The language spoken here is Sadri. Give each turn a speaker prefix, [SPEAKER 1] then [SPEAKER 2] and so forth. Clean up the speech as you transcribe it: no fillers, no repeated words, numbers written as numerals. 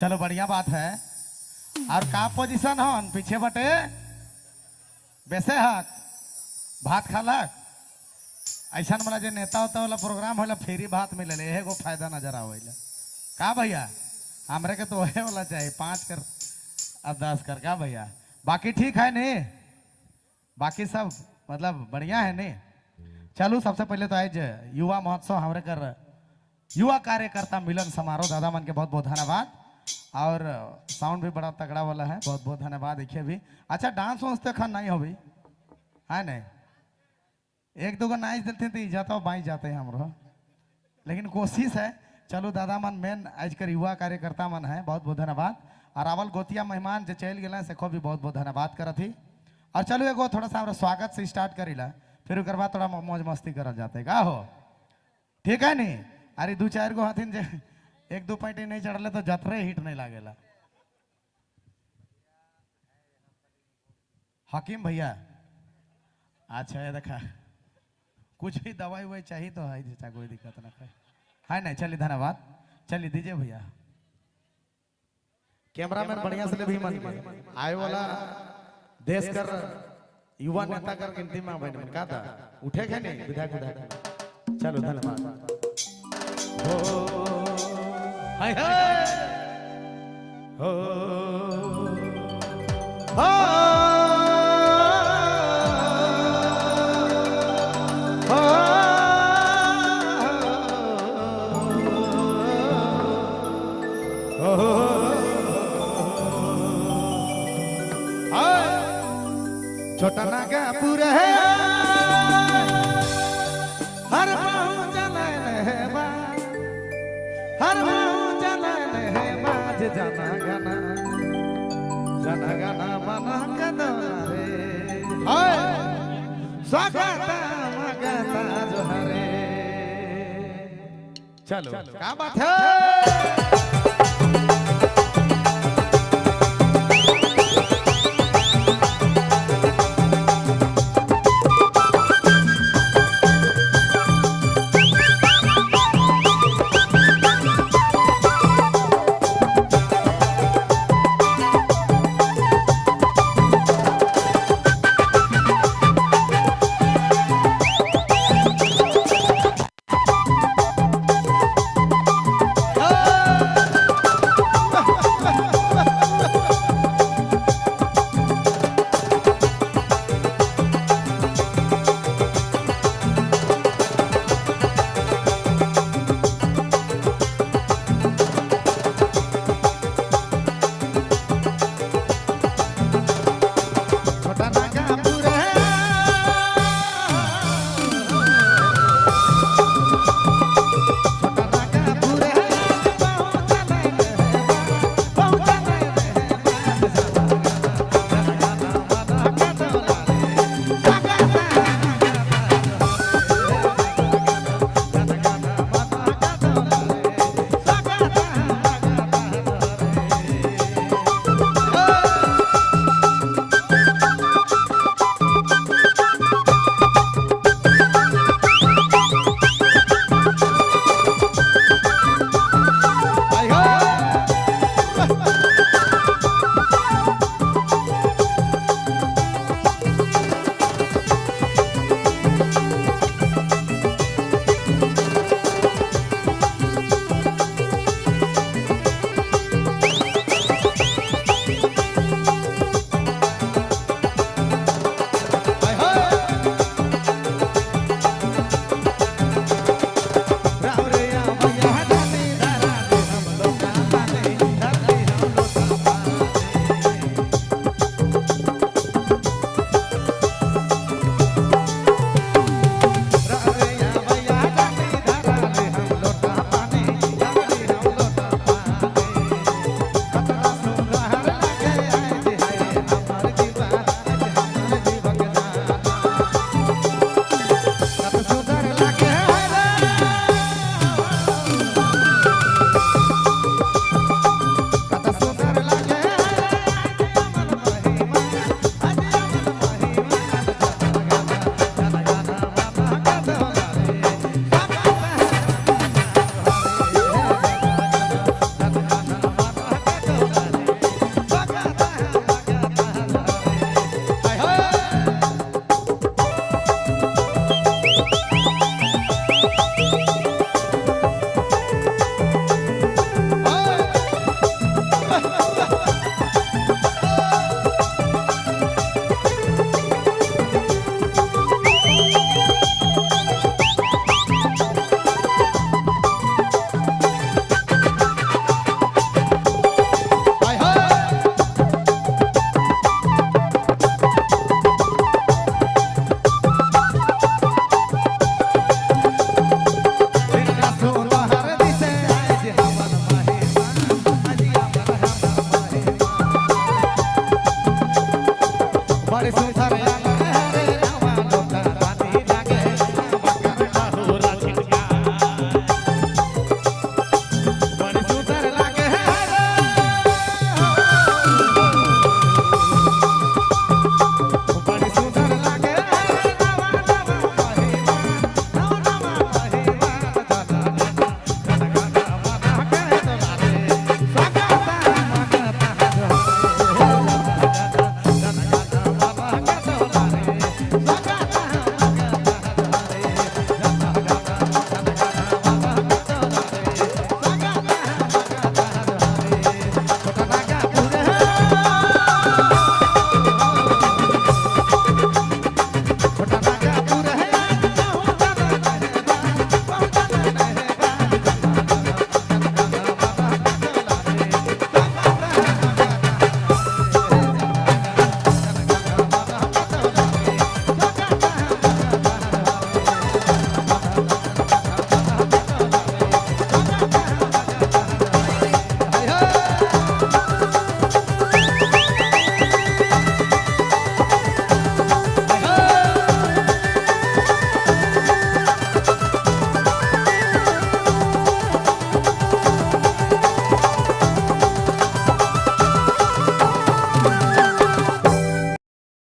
[SPEAKER 1] चलो बढ़िया बात है। और का पोजीशन हन पीछे बटे वैसे हक भात खालक ऐसा वाला जे नेता होता वाला प्रोग्राम होला, फ्री भात मिले, एहे गो फायदा नजर आवेला। का भैया, हमरे के तो वही वाला चाहिए, 5 कर अब 10 कर। का भैया, बाकी ठीक है नहीं? बाकी सब मतलब बढ़िया है नहीं? चलो सबसे पहले तो आज युवा महोत्सव हमरे कर युवा कार्यकर्ता मिलन समारोह, दादा मन के बहुत बहुत धन्यवाद। और साउंड भी बड़ा तगड़ा वाला है, बहुत बहुत धन्यवाद। देखिए भी अच्छा डांस वांस तो खन नहीं हो भी है नहीं, एक दो को नाच देते तो इजाता बाई जाते हैं हमरो, लेकिन कोशिश है। चलो दादा मन मेन आज कर युवा कार्यकर्ता मन है, बहुत बहुत धन्यवाद। और अवल गोतिया मेहमान जो चल गए से भी बहुत बहुत धन्यवाद करत ही। और चलो एगो थोड़ा सा हमारा स्वागत से स्टार्ट करीला, फिर उसके बाद थोड़ा मौज मस्ती करल जाते। का हो, ठीक है नहीं? अरे दो चार गो हथिन जे एक दो पॉइंट नहीं चढ़ले तो जतरे हिट नहीं लागेला। हकीम भैया अच्छा है, देखा कुछ भी दवाई ववाई चाहिए तो है, चाचा कोई दिक्कत ना है, है नहीं? चलिए धन्यवाद। चलिए दीजिए भैया कैमरामैन बढ़िया से भी मन के आए वाला देश कर युवा नेता कर गिनती में बन का था उठे के नहीं विधायक विधायक। चलो धन्यवाद। हो हाय हाय हो हो छोटा नागापुर है हर चलन है बा, हर चलन है बाज जना गाना जना गाना मना कदम रे हाय स्वागत मगता जो हरे। चलो क्या बात है।